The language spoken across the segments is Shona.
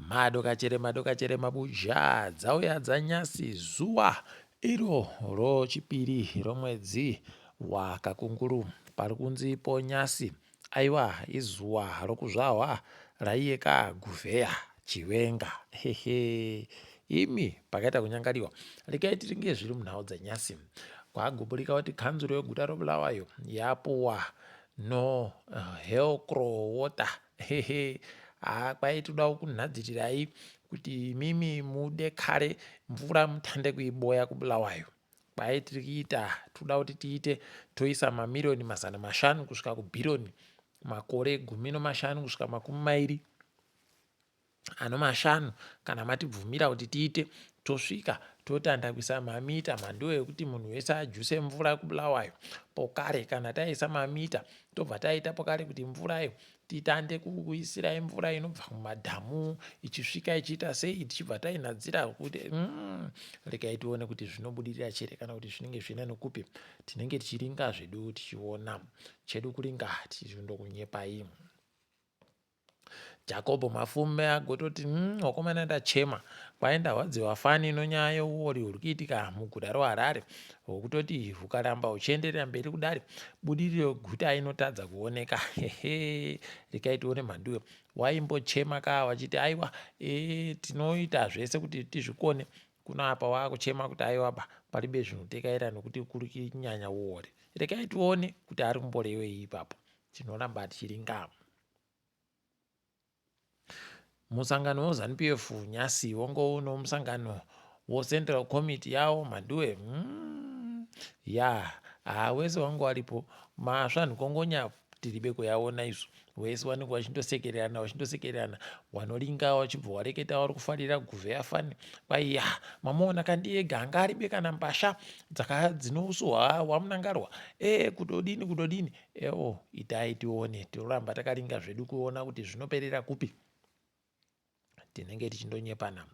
Madokachere madokachere mabuja dzauya dzanyasi zuva iro rochipiri romwedzi waKakunguru pari kunzi ponyasi aiwa izuva rokuzvahwa raiyeka Guvheya Chiwenga hehe imi pakaita kunyangariwa regai tiringe zviri munhau dzanyasi kwaguburika kuti kanzuro yeguta roBulawayo yapuwa no Helcro water hehe haa kwai toda kunhadzirirai kuti imimi mude kare mvura mutande kuiboya kuBulawayo kwai tiri kuita toda kuti tiite toisa mamiriyoni 500 kusvika kubhiriyoni makore 15 kusvika 25 kana matibvumira kuti tiite tosvika totanda kuisa mamita mhanduwe yekuti munhu wese ajuse mvura kuBulawayo pokare kana taisa mamita tobva taita pokare kuti mvurayo titande kukuisirai mvura inobva mumadhamu ichisvika ichiita sei tichibva tainhadzira kuti regai tione kuti zvinobudirira chere kana kuti zvinenge zviina nokupi tinenge tichiringa zvedu tichiona chedu kuringa tichindonyepai. Jacob Mafume agototi wakomana ndachema kwai ndarwadziwa fani nonyaya yeuori huri kuitika muguta roHarare hwekutoti hukaramba huchienderera mberi kudari budiriro yeguta inotadza kuoneka hehe regai tione mhanduyo waimbochema ka wachiti aiwa e, tinoita zvese kuti tizvikone kuno apa wakuchema kuti aiwa ba paribe zvinotekaira nekuti kuri kunyanya uori regai tione kuti ari kumborevei ipapo tinoramba tichiringamo. Musangano weZanu PF nyasi wongo uno musangano weCentral Committee yawo mhanduwe ya haa wese wangu waripo masvanhu tiribe kuyaona izvo wese wanenge wachindosekererana wachindosekererana wanoringa wachibva wareketa wari kufarira guvhe yafani kwai ya mamuona kandiega anga aribe kana mbasha dzinouso hwamunangarwa e kutodini kutodini Ewo itai tione tinoramba takaringa zvedu kuona kuti zvinoperera kupi. Tinenge tichindonyepana.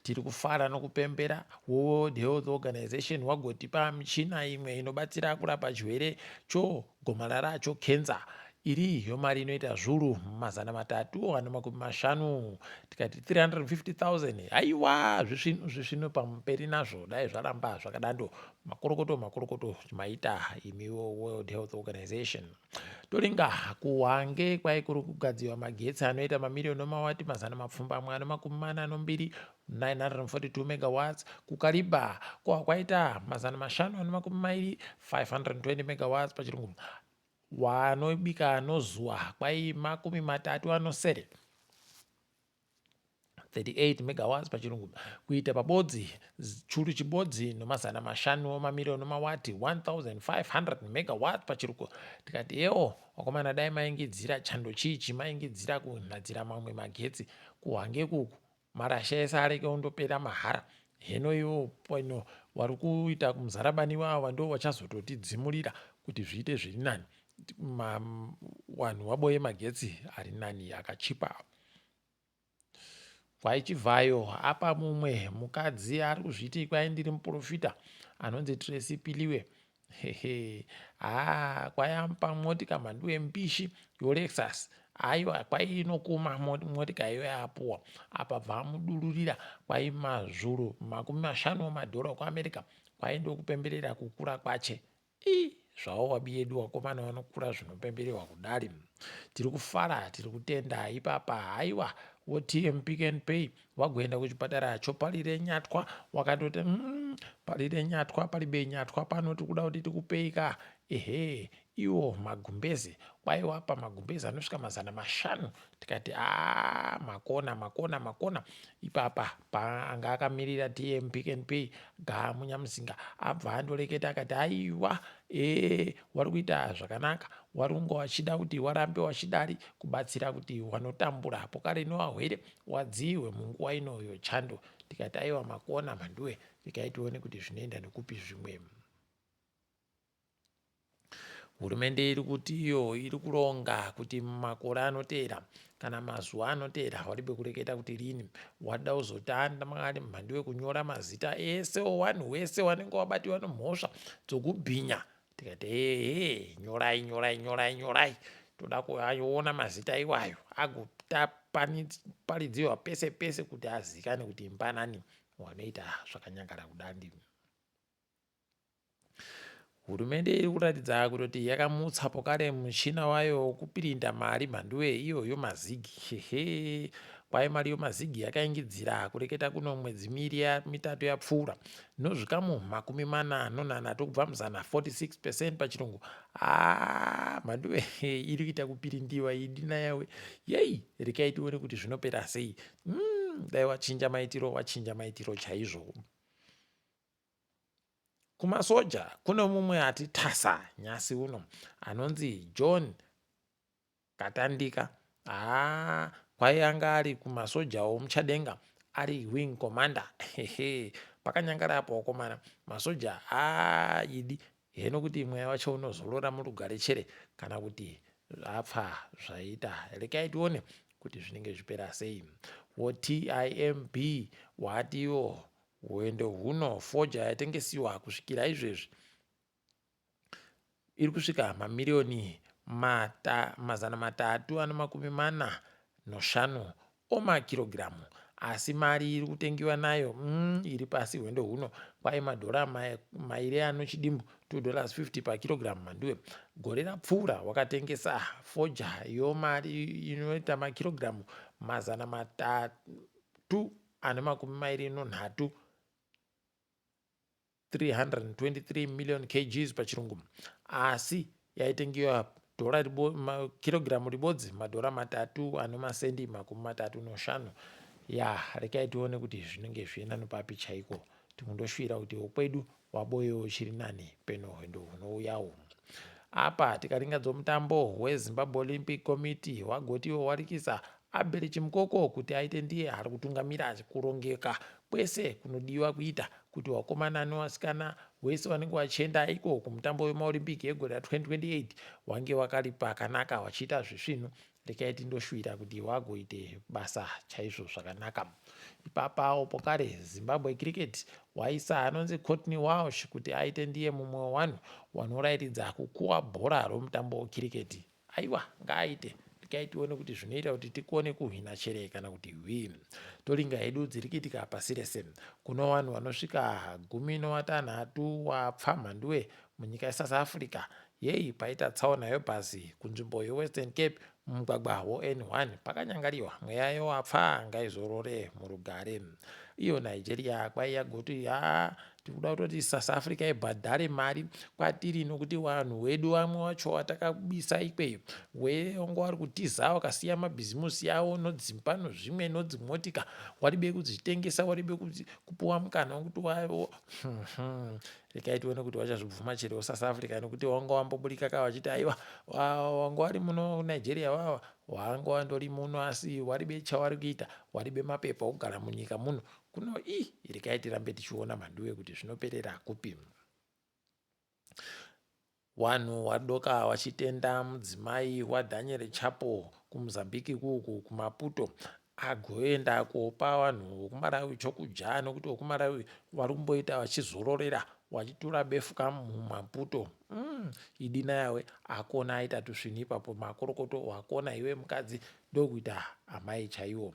Tiri kufara nokupembera World Health Organization wagotipa michina imwe inobatsira kurapa chirwere chogomarara chokenza. Iri yomari inoita zvuru 350 tikati 350,000 haiwa zvisvinu zvisvinu pamberi nazvo dai zvaramba zvakadando Makorokoto makorokoto maita imiwo World Health Organization. Toringa kuHwange kwai kuri kugadziwa magetsi anoita mamiriyoni omawati 842 942 megawatts kuKariba kwa kwaita 520 520 megawatts pachirungu wanobika anozuwa kwai 37 38 megawatts pachirungu kuita pabodzi churu chibodzi nomazana mashanu omamiriyoni omawati 1500 megawatts pachirungu tikati yewo wakomana dai maingidzira chando chichi maingidzira kunhadzira mamwe magetsi kuHwange kuku marasha ese areke undopera mahara heno iwo pano wari kuita kumuzarabani wawa ndo wachazototidzimurira kuti zviite zviri nani vanhu waboye magetsi ari nani akachipa. Kwaichivhayo apa mumwe mukadzi ari kuzviti kwai ndiri muprofita anonzi Tracy Piliwe hehe haa kwayamupa motika mhanduwe mbishi yoLexus aiwa kwai inokuma motika iyo yaapuwa apa bva amudururira kwai mazvuru 50 omadhora okuAmerica kwai ndokupemberera kukura kwache Ii zvawo wabi yedu wakomana wanokura zvinopemberehwa kudari. Tiri kufara tiri kutenda ipapa haiwa woTM Pick and Pay wagoenda kuchipatara choParire Nyatwa wakatoti Parire Nyatwa paribe nyatwa pano tiri kuda kuti tikupei ka ehe iwo magumbeze kwaiwapa magumbeze anosvika 500 tikati aa makona makona makona ipapa paanga akamirira TM Pick and Pay Gamu Nyamuzinga abva andoreketa akati aiwa ee wari kuita zvakanaka wari kunge wachida kuti warambe wachidari kubatsira kuti wanotambura pokare nowahwere wadziiwe munguva ino yochando tikati aiwa makona mhanduwe regai tione kuti zvinoenda nekupi zvimwe. Hurumende iri kuti iyo iri kuronga kuti mumakore anoteera kana mazuva anoteera waribe kureketa kuti rini wada kuzotanda mari mhandu yekunyora mazita ese owanhu wese wanenge wabatiwa nemhosva dzokubhinya tikati ehe nyorai nyorai nyorai nyorai. Toda kuona mazita iwayo agoparidziwa pese pese kuti azikane kuti mbanani wanoita zvakanyangara kudandi. Hurumende iri kuratidza kutoti yakamutsa pokare muchina wayo wekupirinda mari mhanduwe iyoyo mazigi. Hehe. Kwai mari yomazigi yakaingidzira kureketa kuno mwedzi miiri mitatu yapfuura nozvikamu 43 kubva muzana, 46 percent pachirungu. Haa mhanduwe iri kuita kupirindiwa idina yawe. Yei, rekai tione kuti zvinopera sei. Dai wachinja maitiro, wachinja maitiro chaizvo. Kumasoja kune mumwe ati tasa nyasi uno anonzi John Katandika. Haa kwai anga ari kumasojawo muchadenga ari wing commander. Hehe pakanyangara apo wakomana. Masoja haa idi heno kuti mweya wacho unozorora murugare chere kana kuti apfa zvaita. Rekai tione kuti zvinenge zvipera sei. Wo TIMB watiwo Hwendo huno fodya yatengesiwa kusvikira izvezvi iri kusvika mamiriyoni 345 omakirogiramu asi mari iri kutengiwa nayo iri pasi hwendo huno kwai madhora mairi anochidimbu $2.50 pakirogiramu mhanduwe gore rapfuura wakatengesa fodya yomari inoita makirogiramu 323 323 million kgs pachirungu asi yaitengiwa dhora kirogiramu ribodzi madhora matatu ane masendi 35. Ya rekai tione kuti zvinenge zvienda nopapi chaiko. Tikundoshuvira kuti wokwedu waboyewo chiri nani peno hwendo hunouyawo. Apa tikaringa dzomutambo weZimbabwe Olympic Committee wagotiwo warikisa Abel Chimukoko kuti aite ndiye ari kutungamira kurongeka kwese kunodiwa kuita kuti wakomana newasikana wese wanenge wachienda iko kumutambo wemaOlympic egore ra 2028 wange wakari pakanaka wachiita zvisvinu. Rekai tindoshuwira kuti wagoite basa chaizvo zvakanaka. Ipapawo pokare Zimbabwe Cricket waisa anonzi Courtney Walsh kuti aite ndiye mumwe wewanhu wanorairidza kukuwa bhora romutambo wekiriketi. Aiwa ngaaite, rekai tione kuti zvinoita kuti tikone kuhwina chere kana kuti hwi. Toringa hedu dziri kuitika pasi rese. Kuno wanhu wanosvika 16 wapfa mhanduwe munyika yeSouth Africa. Yeyi paita tsaona yebhazi kunzvimbo yeWestern Cape mumugwagwa woN1 pakanyangariwa mweya yowapfa ngaizorore murugare. Iyo Nigeria kwai yagoti haa tikuda kutoti South Africa ibhadhare mari kwatiri nokuti vanhu wedu vamwe wacho watakabisa ikweyo wanga wari kutiza wakasiya mabhizimusi yavo nodzimba nozvimwe nodzimotika waribe kudzitengesa waribe kupuwa mukana wekuti wavo regai tione kuti vachazvibvuma chero South Africa nekuti wanga wamboburika ka vachiti aiwa wanga wari muno Nigeria wawa wanga wandori muno asi waribe chawari kuita waribe mapepa okugara munyika muno kuno i regai tirambe tichiona mhanduwe kuti zvinoperera kupi. Wanhu wadoka wachitenda mudzimai waDaniel Chapo kuMozambique kuuku kuMaputo agoenda kopa vanhu vokuMalawi chokudya nokuti vokuMalawi vari kumboita vachizororera wachitura befu kamuMaputo. Idi nayawe akona aita tusvinu ipapo makorokoto wakona iwe mukadzi ndokuita amai chaiwo.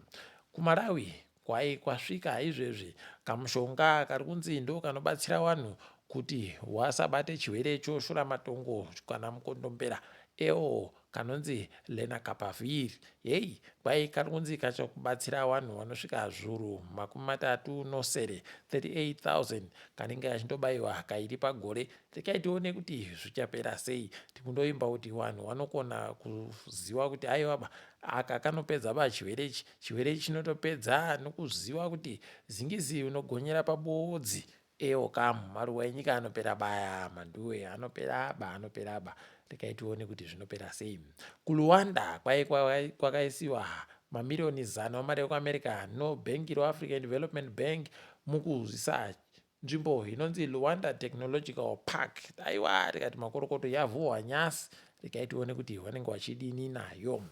KuMalawi Kwai kwasvika izvezvi kamushonga kari kunzi ndokanobatsira wanhu kuti wasabate chirwere choshuramatongo kana mukondombera ewo kanonzi Lenacapavir. Heyi kwai kari kunzi kachakubatsira wanhu wanosvika zvuru 37, 38,000 kanenge kachindobaiwa kairi pagore. Rekai tione kuti zvichapera sei. Tikundoimba kuti wanhu wanokona kuziwa kuti aiwa aka kanopedza ba chirwere ichi. Chirwere ichi chinotopedza nokuziva kuti zingizi unogonyera pabodzi ewo kamu maruwa enyika anopera baya mhanduwe anopera ba anopera ba rekai tione kuti zvinopera sei. KuLuanda kwai kwakaisiwa mamiriyoni 100 emari yekuAmerica nobhengi reAfrican Development Bank mukuzisa Nzvimbo inonzi Luanda Technological Park. Aiwa tikati makorokoto yavhuhwa nyasi, regai tione kuti vanenge vachidini nayo.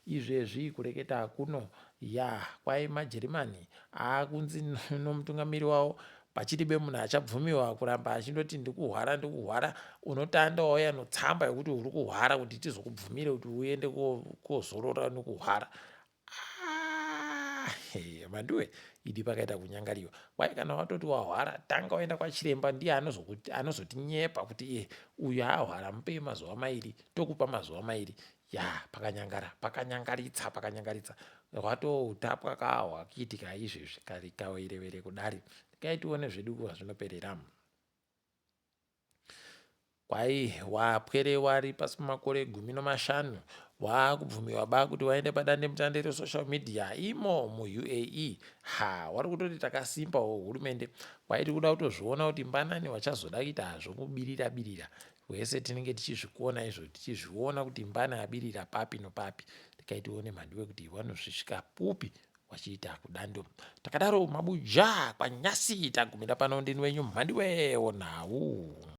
Izvezvi kureketa kuno ya kwai maJerimani aakunzi nomutungamiri wavo Pachiribe munhu achabvumiwa kuramba achindoti ndikuhwara ndikuhwara. Unotanda wauya notsamba yokuti uri kuhwara kuti tizokubvumire kuti uende kozorora nokuhwara. Ah, manduwe idi pakaita kunyangariwa. Kwai kana watoti wahwara tanga waenda kwachiremba ndiye anozotinyepa kuti iye uyu ahwara mupei mazuva mairi tokupa mazuva mairi. Ya pakanyangara pakanyangaritsa pakanyangaritsa hwatoutapwa kahwa kuitika izvezvi kari kawerewere kudari regai tione zvedu kwazvinoperera. Kwai wapwere wari pasi pemakore 15 waakubvumiwa ba kuti waende padandemutande resocial media imo muUAE. Ha, wari kutoti takasimbawo hurumende. Kwai tiri kuda kutozviona kuti mbanani wachazoda kuita hazvo kubirira birira. Wese tinenge tichizvikona izvo tichizviona kuti mbana abirira papi nopapi. Regai tione mhanduwe kuti wanozvisvika pupi wachiita kudando. Takadaro mabuja kwanyasi tagumira pano ndini wenyu mhanduwe wonhau.